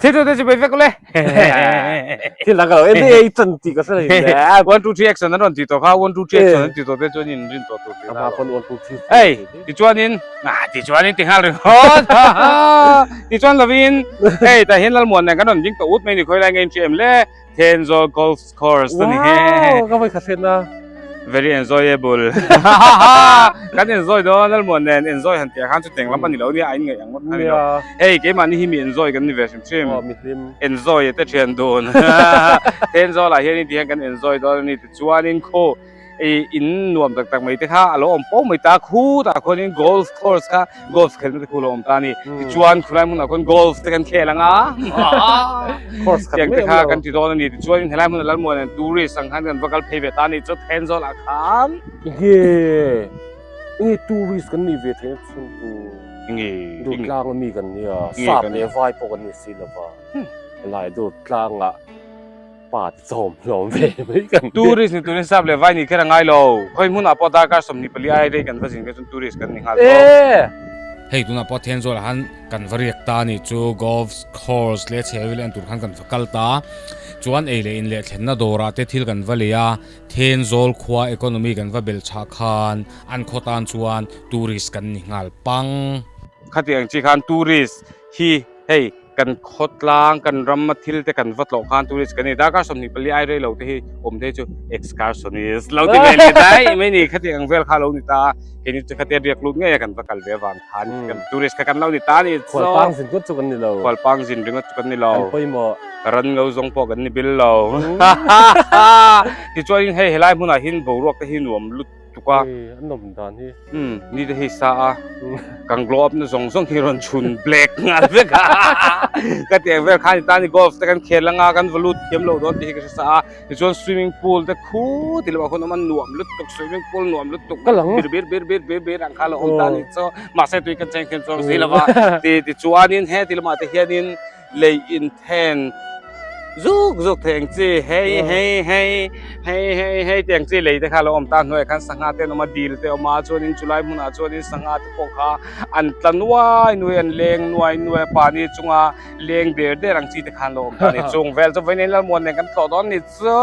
Thil tu te chu bei vek ule. Thil dang ka lo en ei chan tih ka hre lo in le. One two three action an rawn ti tawh kha one two three action an ti tawh te chuan in rin tawh tur tih na. Ama pawn one two three. Hei tichuanin ah tichuanin ti nghal ringawt. Tichuan lovin hei tah hian Lalmuan nen kan rawn ding tawh ut mai ni khawi lai nge in hria em le. Thenzawl Golf Course a ni he. Wow, ka vawi khat hriatna. Very enjoyable. Kan enjoy dawn Lalmuan nen enjoy han tih ah khan chutiang lam a ni lo nia a inngaih ang ngawt kha ni lo. Hei keimahni hi mi enjoy kan ni ve hrim hrim. Aw mi hlim. Enjoy te thian dun. Thenzawl ah hian ti hian kan enjoy dawn a ni tichuanin khaw i in nuam tak tak mai te kha a lo awm pawh mai ta khutah khuanin golf course kha golf khelna te khu a lo awm ta a ni tichuan khulai hmunah khuan golf te kan khel ang a course khat tiang mai te awm kha lo kan ti dawn a ni tichuanin helai hmunah Lalmuanan tourist ang khan kan va kal phei ve ta a ni chu Thenzawl ah khan Nge nge tourist kan nih ve theihna chhung tur nge Durtlang ami kan nia Nge sap kan leh vai pawh kan ni si lova helai Durtlangah Pa chawm hlawm ve mai kan ti. Tourist ni turin sap leh vai ni kher a ngai lo. Khawi hmunah pawh darkar 24 ai rei kan va zin kher chuan tourist kan ni nghal tawp. E! Hei tunah pawh Thenzawl ah khan kan va riak ta a nih chu golf course leh chhe vel en tur khan kan va kal ta. Chuan ei leh in leh thlenna dawrah te thil kan va lei a, Thenzawl khua economy kan va bel chhah khan an khaw tan chuan tourist kan ni nghal pang. Khatiang chi khan tourist hi hei Kan khawtlang, kan rama thil te kan va tlawh khan tourist kan ni. Darkar 24 ai rei lo te hi awm te chu excursionist lo ti ve leh daih mai ni. Khati ang vel kha lo ni ta a, keini chu khatia riak lut ngei a kan va kal ve avang khan kan tourist kha kan lo ni ta a ni. Khualpang zin ngawt chu kan ni lo. Khualpang zin ringawt chu kan ni lo. Kan pawimawh. Ran ngo zawng pawh kan ni bil lo. Tichuanin hei helai hmunah hian boruak te hi nuam lut. tuk a. Hei a nawm dan hi. Umm ni te hei sa a kan glow up na zawng zawng hi rawn chhun black nghal vek a ka ti ang vel khan i tan i golf te kan khel anga kan va lut thiam lo dawn tih hi ka hre sa a tichuan swimming pool te khu ti lamah khawn awm a nuam lutuk swimming pool nuam lutuk bir bir bir bir bir bir ang kha lo awm ta a ni chu mahse tui kan cheng thiam chuang si lo va ti tichuanin he ti lamah te hianin Lei inthen zuk zuk thei ang chi hei hei hei hei hei hei tih ang chi lei te kha lo awm ta hnuaiah khan sangha te an awm a dil te a awm a chuanin chulai hmunah chuanin sangha te pawh kha an tla nuai nuai an leng nuai nuai a pani chunga leng der der ang chi te khan lo awm ta a ni chung vel chu vawiin Lalmuan nen kan tlawh dawn ni chu.